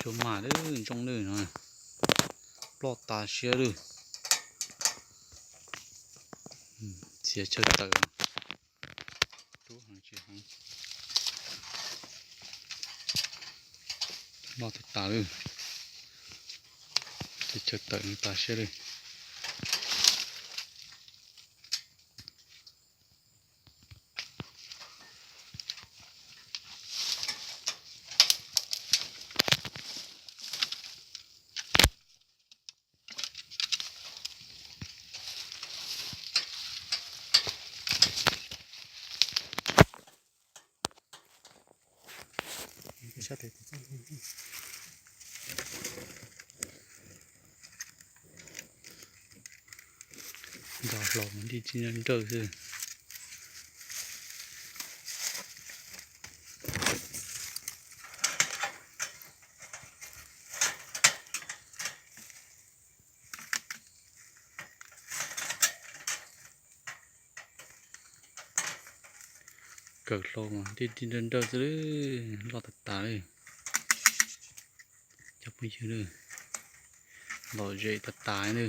Cua mas lawm, ntsooj lawm no, ploj tas siab lawm. Txiav chaw tawm, rub heev tsis heev, loj tas tas lawm. Txiav chaw tawm tas siab lawm. Nto hlo mas nti tsis nrawj nrawj xwb. Kawm hlau mas nti nti nrawj nrawj xwb, loj tas tas li. Cov phooj ywg, lom zem tas tas li.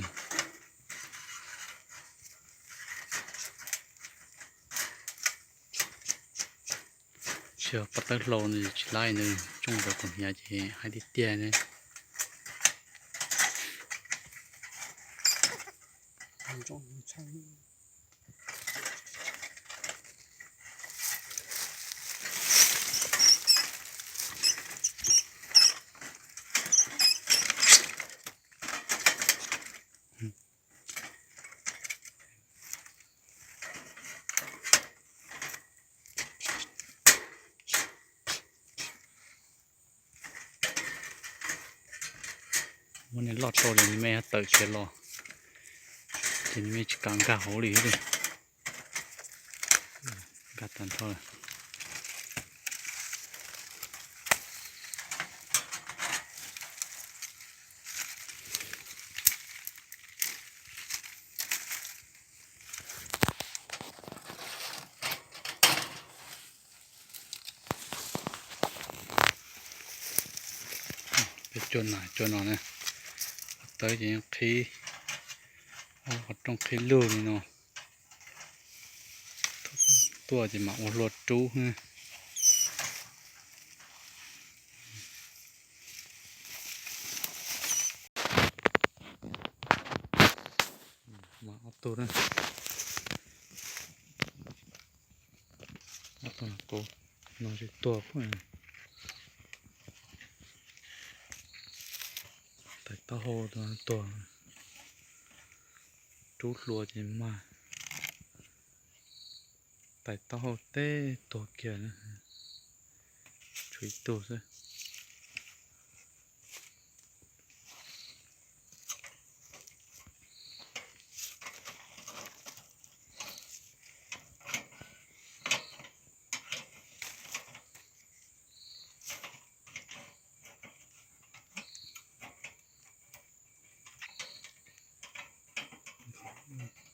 Tsis yog paj tawb hlau no tsis laib, nws tsooj ntawd qhov hniav ces haib tiag tiag ne. Muab niag loj rau ces nws me tawm khiav los, ces nws me tsis kam nkag hauv li. Nkag tag nrho. Peb cua nas cua no na, tawb ces qhib, qhov rooj qhib lug li no. Tuaj ces mam ua hlua rub. Ob tug, ob tug no tsis tuag. Tais taub hau tuag, rub hlua ces mag. Tais taub hau teb tuag kiag, tshuav ib tug xwb.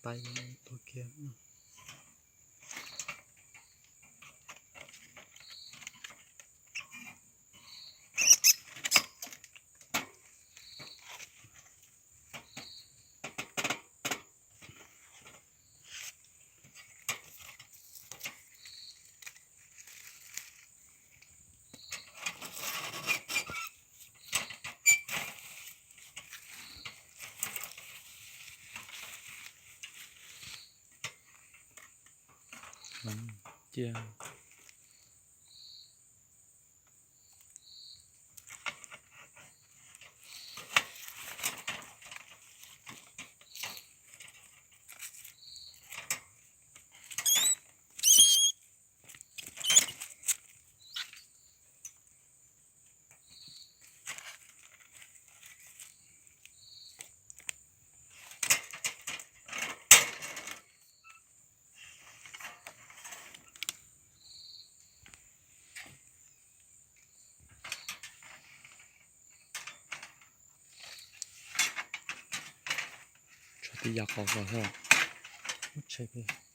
Tais tuag kiag. Cia. Tso tib yam qos ko xwb. Lub tsheb peb